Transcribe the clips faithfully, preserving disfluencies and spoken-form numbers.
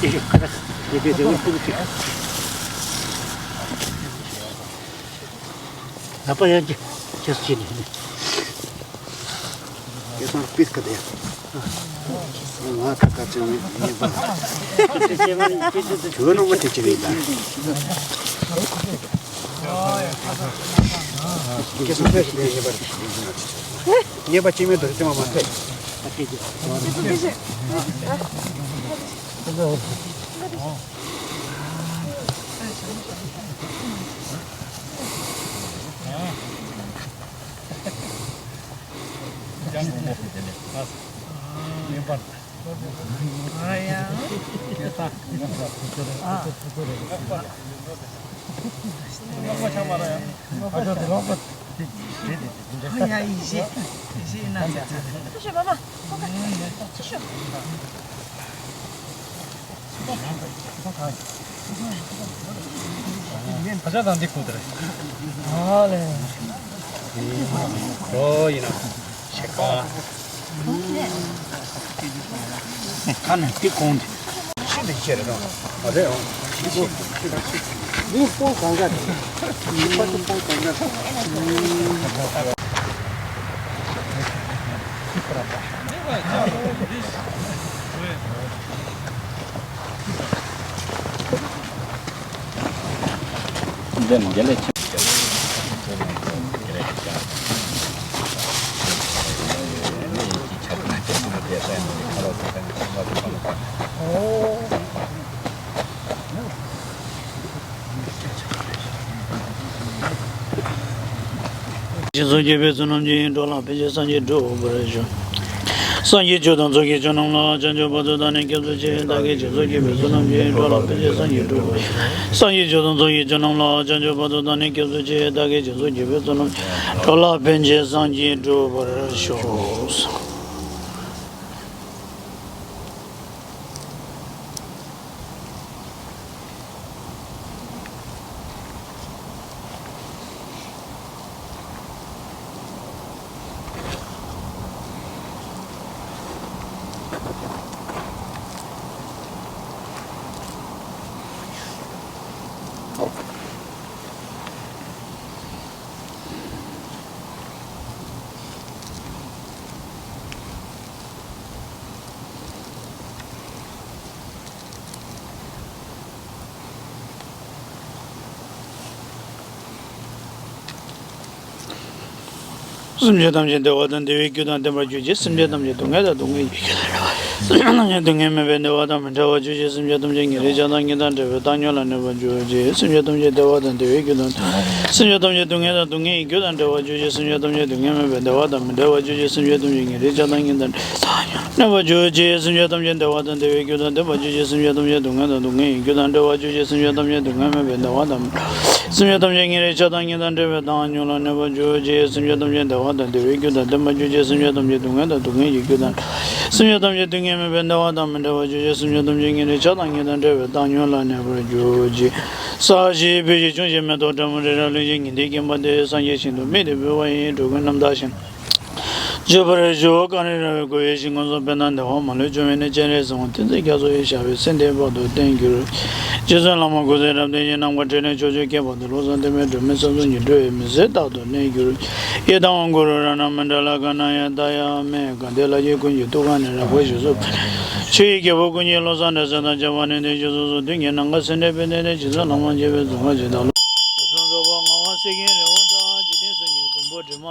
དེ་ཤོག་ཁ་ར་དེ་དེ་དེ་འོ་ཁུ་ཁུ། ལ་པ་ཡང་ཅི་ཅི་སུ་ཅི་ནི་ཡ་སང་པིས་ཀ་དེ་ཡ་ང་ཁ་ཁ་ཅི་ནི་ཡིན་པ། ཁྱོད་ནང་མ་དེ་ཅི་རེད་ད། ངེས་པ་ཅི་མེད་དུ་ཅི་མ་མ་ཐེ། ད་ཆ་དང་འདི་ཁུག་དེ་རེད། ཨ་ལེ། འགྲོ་ཡིན་ན་ཤེས་ཀ་ཁ་ནས་འདི་གོང་དེ། ཤི་ལི་ཤེར་རོ། ཨ་རེ་ཨོ། ཤི་གོ། མི་སྤོང་གང་ག་རེད། མི་ཕ་ཚོ་སྤོང་གང་ག་རེད། འདི་ནི་དགེ་ལེགས་ཆེན་སྦྱིན་སོགས་བགྱིས་པའི་བསོད་ནམས་ཀྱིས། འགྲོ་ལ་ཕན་ཕྱིར་སངས་རྒྱས་འགྲུབ་པར་ཤོག་སངས་རྒྱས་ཆོས་དང་ཚོགས་ཀྱི་མཆོག་རྣམས་ལ། བྱང་ཆུབ་བར་དུ་བདག་ནི་སྐྱབས་སུ་མཆི། བདག་གིས་སྦྱིན་སོགས་བགྱིས་པའི་བསོད་ནམས་ཀྱིས། འགྲོ་ལ་ཕན་ཕྱིར་སངས་རྒྱས་འགྲུབ་པར། སངས་རྒྱས་ཆོས་དང་ཚོགས་ཀྱི་མཆོག་རྣམས་ལ། བྱང་ཆུབ་བར་དུ་བདག་ནི་སྐྱབས་སུ་མཆི། བདག་གིས་སྦྱིན་སོགས་བགྱིས་པའི་བསོད་ནམས་ཀྱིས། འགྲོ་ལ་ཕན་ཕྱིར་སངས་རྒྱས་འགྲུབ་པར་ཤོག་སེམས་ཅན་ཐམས་ཅད་བདེ་བ་དང་བདེ་བའི་རྒྱུ་དང་ལྡན་པར་གྱུར་ཅིག་སེམས་ཅན་ཐམས་ཅད་སྡུག་བསྔལ་དང་སྡུག་བསྔལ་གྱི་རྒྱུ་དང་བྲལ་བ། སེམས་ཅན་ཐམས་ཅད་སྡུག་བསྔལ་མེད་པའི་བདེ་བ་དང་མི་འབྲལ་བར་གྱུར་ཅིག་སེམས་ཅན་ཐམས་ཅད་ཉེ་རིང་ཆགས་སྡང་གཉིས་དང་བྲལ་བའི་བཏང་སྙོམས་ལ་གནས་པར་གྱུར་ཅིག་སེམས་ཅན་ཐམས་ཅད་བདེ་བ་དང་བདེ་བའི་རྒྱུ་དང་། སེམས་ཅན་ཐམས་ཅད་སྡུག་བསྔལ་དང་སྡུག་བསྔལ་གྱི་རྒྱུ་དང་བྲལ་བར་གྱུར་ཅིག་སེམས་ཅན་ཐམས་ཅད་སྡུག་བསྔལ་མེད་པའི་བདེ་བ་དང་མི་འབྲལ་བར་གྱུར་ཅིག་སེམས་ཅན་ཐམས་ཅད་ཉེ་རིང་ཆགས་སྡང་གཉིས་དང་བྲལ་བའི་བཏང་སྙོམས་གནས་པར་གྱུར་ཅིག་སེམས་ཅན་ཐམས་ཅད་བདེ་བ་དང་བདེ་བའི་རྒྱུ་དང་ལྡན་པར་གྱུར་ཅིག་སེམས་ཅན་ཐམས་ཅད་སྡུག་བསྔལ་དང་སྡུག་བསྔལ་གྱི་རྒྱུ་དང་བྲལ་བར་གྱུར་ཅིག་སེམས་ཅན་ཐམས་ཅད་སྡུག་བསྔལ་མེད་པའི་བདེ་བ་དང་། སེམས་ཅན་ཐམས་ཅད་ཉེ་རིང་ཆགས་སྡང་གཉིས་དང་བྲལ་བའི་བཏང་སྙོམས་ལ་གནས་པར་གྱུར་ཅིག་སེམས་ཅན་ཐམས་ཅད་བདེ་བ་དང་བདེ་བའི་རྒྱུ་དང་ལྡན་པར་གྱུར་ཅིག་སེམས་ཅན་ཐམས་ཅད་སྡུག་བསྔལ་དང་སྡུག་བསྔལ་གྱི་རྒྱུ་དང་། སེམས་ཅན་ཐམས་ཅད་སྡུག་བསྔལ་མེད་པའི་བདེ་བ་དང་མི་འབྲལ་བར་གྱུར་ཅིག་སེམས་ཅན་ཐམས་ཅད་ཉེ་རིང་ཆགས་སྡང་གཉིས་དང་བྲལ་བའི་བཏང་སྙོམས་ལ་གནས་པར་གྱུར་ཅིག་ས་གཞི་སྤོས་ཤིང་ཕྱུང་ཞིང་མེ་ཏོག་སྦྲམ་མོ་རི་རབ་ལུད་ཅིང་ཉི་ཟླས་ཁེངས་པ་འདི་སངས་རྒྱས་ཞིང་དུ་དམིགས་ཏེ་འབུལ་བ་ཡིན། འགྲོ་ཀུན་རྣམ་དག་ཞིང་། སྤྱོད་པར་ཞུ། གངས་རི་ར་བས་བསྐོར་བའི་ཞིང་ཁམས་སུ། དཔལ་ལྡན་འདབ་བ་མ་ལུས་འཇོམས་པའི་གནས། སྤྱན་རས་གཟིགས་དབང་བསྟན་འཛིན་རྒྱ་མཚོ་ཡི། ཞབས་པད་སྲིད་མཐའི་བར་དུ་བརྟན་གྱུར། རྗེ་བཙུན་བླ་མ་སྐུ་ཚེ་རབ་བརྟན་ཅིང་། ནམ་མཁའ་འཕྲིན་ལས་ཕྱོགས་བཅུར་ཁྱབ་པ་དང་། བློ་བཟང་བསྟན་པའི་སྒྲོན་མེ་ས་གསུམ་གྱི། འགྲོ་བའི་མི་ཟེར་རྟག་ཏུ་གནས་གྱུར། ཡི་དམ་དབང་བསྐུར་རཏྣ་མཎྜལ་ག་ན་ཡ་ཏ་ཡ་མེ། གང་དེ་ལ་ཡི་ཀུན་གྱི་ཐུགས་ཀ་ནས། རབ་དགའ་བཞད་པ་ཆོས་ཀྱི་རྒྱལ་པོ་ཀུན་གྱི་བློ་བཟང་འདྲ་བརྩེ་དང་བཅས་པ་ནི། དེང་ཕྱོགས་སོ་སོར་དུས་ཀྱི་ནམ་མཁའ་སེར་འབྲས་བུ་སྟེ། དེ་རྗེ་བཙུན་བླ་མ་མཆོད་པའི་གཟུངས་སྔགས་ཅིག་དང་། ལོ་གསུམ་རྫོགས་པ་ལྔ་པ་གསེར་གྱི་རི་བོ་འདྲ། འཇིག་རྟེན་གསུམ་གྱི་མགོན་པོ་དྲི་མ་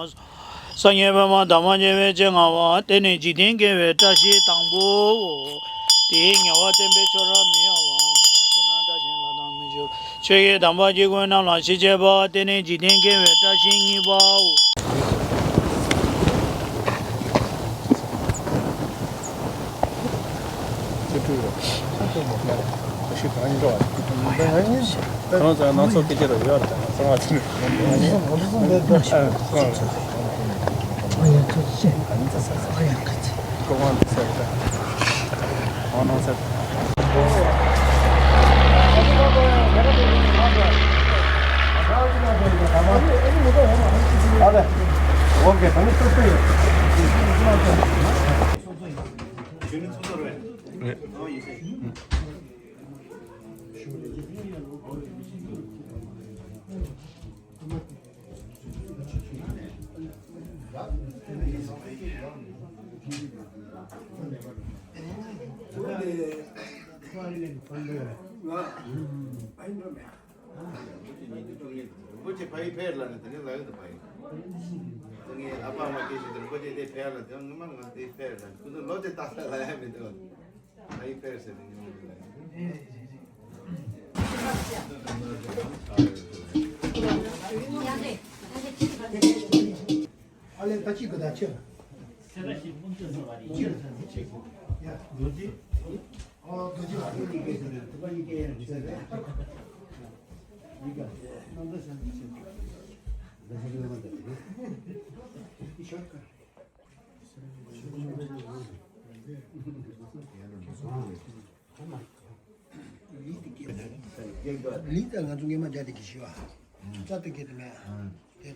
སངས་རྒྱས་པདྨ་དམ་པ་རྒྱལ་བའི་སྤྱན་སྔ་བ། དེ་ནི་འཇིག་རྟེན་དགེ་བའི་བཀྲ་ཤིས་དང་པོའོ། དེའི་ཉེ་བར་བསྟན་པའི་ཆོས་རབ་མི་གཡོ་བ། འཇིག་རྟེན་བསོད་ནམས་བཀྲ་ཤིས་ལ་དྭངས་མི་འཕྱུར། ཆོས་ཀྱི་དམ་པ་སྐྱེ་དགུའི་རྣམས་ལ་ཞི་བྱེད་པ། དེ་ནི་འཇིག་རྟེན་དགེ་བའི་བཀྲ་ཤིས་གཉིས་པའོ། ཁྱེད་ཀྱིས་ཁ་ཤས་གང་ཡིན་འགྲོ་བ། ང་གཉིས་ཁོང་ཚོ་ནང་ཚོགས་སྐད་ཆ་ར་ཡོད་རེད། ཚང་མ་ཚིག་ཨ་ཡ་ཐུགས་རྗེ་ཆེ། ཨ་ཡ་ཁ་ཚིག་ཁོ་ཁོང་དུ་ཟེར་ད། ཁོང་ནང་ཟེར། ཨ་ལེ། ཨོ་ཀེ། ད་ནི་ཏོག་ཙམ་ཡོད། ཁྱོད་ནི་ཚོགས་གཙོ་རེད། རེད། ཨ་ཡིན་ཟེར། རིན་པོ་ཆེ་ཕ་ཡུལ་ཕེབས་ལ་ནི་དེ་ནི་ལ་ཡོད་དུ་ཕ་ཡུལ། དེ་ངའི་ཨ་ཕ་མ་སྐད་ཤེས་དེ་རིན་པོ་ཆེ་དེ་ཕེབས་ལ་དེ་ངོ་མ་ང་དེ་ཕེབས་ལ་ཁུ་ཚོ་ལོ་དེ་ལྟ་ས་ལ་ཡ་མི་འདུག་ཕ་ཡུལ་ཕེབས་ཟེར་དེ་ངོ་མ་མི་ལ་ཡ། ཨ་ལས་ད་ཅི་གི་ད་ཆེ། སེ་ར་ཤི་སྤུན་ཆུ་སོ་བ་རེད། ཡ། རྡོ་རྗེ། ཨོ་རྡོ་རྗེ་ལ་ཡོད་ནི་སྐད་ཆ་རེད། ཐུབ་པ་ཡི་སྐད་ཡང་ཟེར་རེད། ཡི་ག་ནང་ད་ཤ་ཚ་ཆེ། ད་ཤ་ཚ་མ་ད་རེད། ཤ་ཀ་ལི་ད་ང་ཚོ་ངེས་མ་རྒྱ་དེ་གི་ཤི་བ། རྩ་དེ་གི་དེ་མེད། དེ།